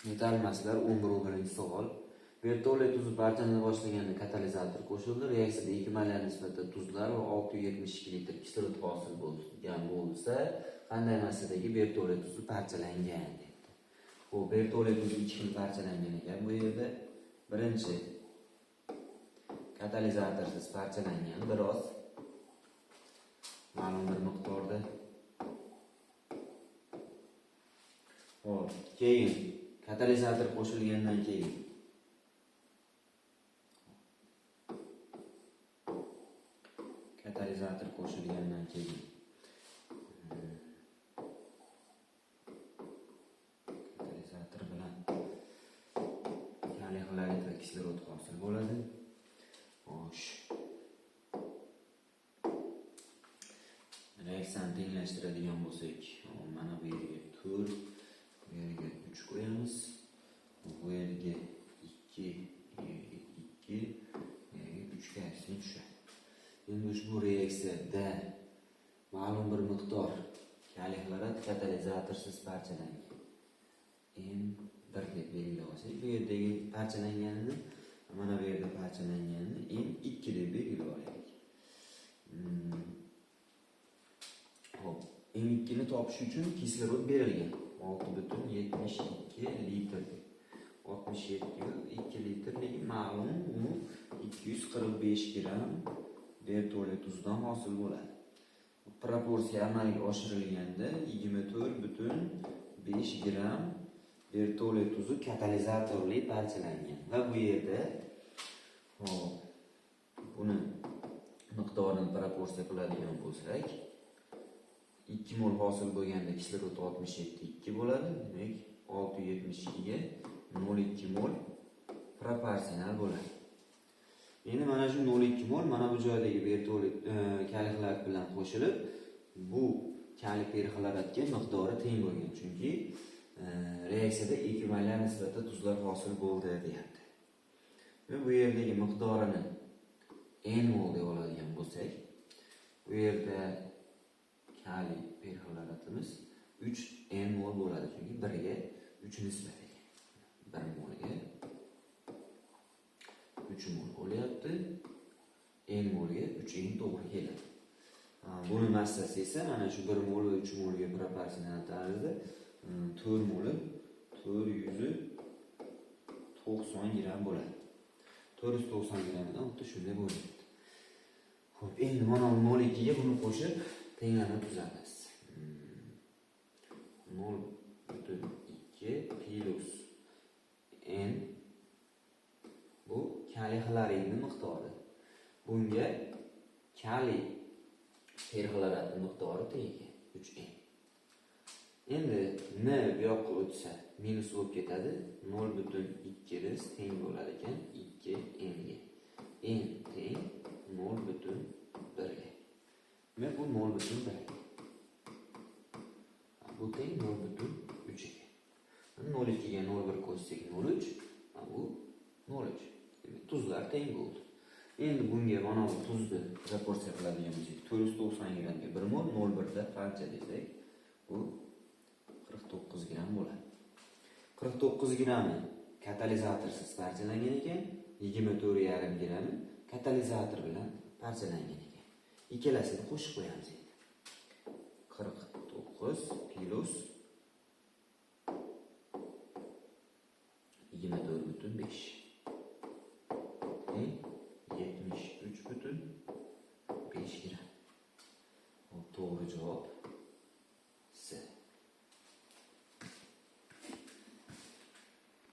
Metall 11 savol. Bertolli tuzi parchalana boshlaganda katalizator qo'shildi. Reaksiyada 2 molyar nisbatda tuzlar va 672 litr kislorod hosil bo'lgan bo'lsa, qanday massadagi Bertolli tuzi parchalangan deydi. Xo'p, Bertolli tuzi ikki xil parchalangan ekan bu yerda. Birinchi katalizatorsiz parchalangan biroz ma'lum bir miqdorda. Xo'p, keyin katalizator qo'shilgandan keyin katalizator bilan kaliy xlorid va kislorod hosil bo'ladi. Xo'sh. Reaksiyani tenglashtiradigan bo'lsak, mana bu yerga 4, bu yerga 3 qo'yamiz. Bu yerga 2, bu yerga 2, bu yerga 3 ga tushadi. Endi ushbu reaksiyada ma'lum bir miqdor kaliy xlorid katalizatorsiz parchalangan. M1 deb belgilab olsak, bu yerdagi parchalanganini, mana bu yerda parchalanganini M2 deb belgilab olaylik. Xo'p, M2 ni topish uchun kislorod berilgan 6,72 litr deb. 67,2 litr, lekin ma'lum u 245 gram Bertolli tuzidan hosil bo'ladi. Proporsiya amalga oshirilganda 24,5 gram Bertolli tuzi katalizatorli parchalangan va bu yerda hop buni miqdorini proporsiya qiladigan bo'lsak, 2 mol hosil bo'lganda kislorod 67,2 bo'ladi. Demak, 6,72 ga 0,2 mol proporsional bo'ladi. Endi mana shu 0,2 mol mana bu joydagi Bertolli kaliy xlorid bilan qo'shilib, bu kaliy perxloratga miqdori teng bo'lgan, chunki reaksiyada ekvivalent nisbatda tuzlar hosil bo'ldi deyapti. Va bu yerdagi miqdorini n mol deb oladigan bo'lsak, bu yerda kaliy perxloratimiz 3 n mol bo'ladi, chunki 1 ga 3 nisbat ekan. 1 molga 3 mol bo'lyapti. N molga 3 n to'g'ri keladi. Buni massasi esa mana shu 1 mol va 3 molga proporsional tarzda 4 moli 490 gram bo'ladi. 490 gramdan xuddi shunday bo'lyapti. Xo'p, endi mana 0,2 ga buni qo'shib tenglama tuzamiz. 0,2 plus n bu kaliy xloridning miqdori. Bunga kaliy perxloratning miqdori teng ekan, 3n. Endi n bu yoqqa o'tsa minus bo'lib ketadi. 0,2 teng bo'ladi ekan 2n ga. N teng 0,1 ga. Demak, bu 0,1. Bu teng 0,3 ekan. 0,2 ga 0,1 qo'shsak 0,3, bu 0,3. Demak, tuzlar teng bo'ldi. Endi bunga mana bu tuzni proporsiya qiladigan bo'lsak, 490 gramga 1 mol 0,1 da qancha desak, bu 49 gram bo'ladi. 49 grammi katalizatorsiz parchalangan ekan, 24,5 grammi katalizator bilan parchalangan ekan. Ikkalasini qo'shib qo'yamiz endi. 49 plus 24,5.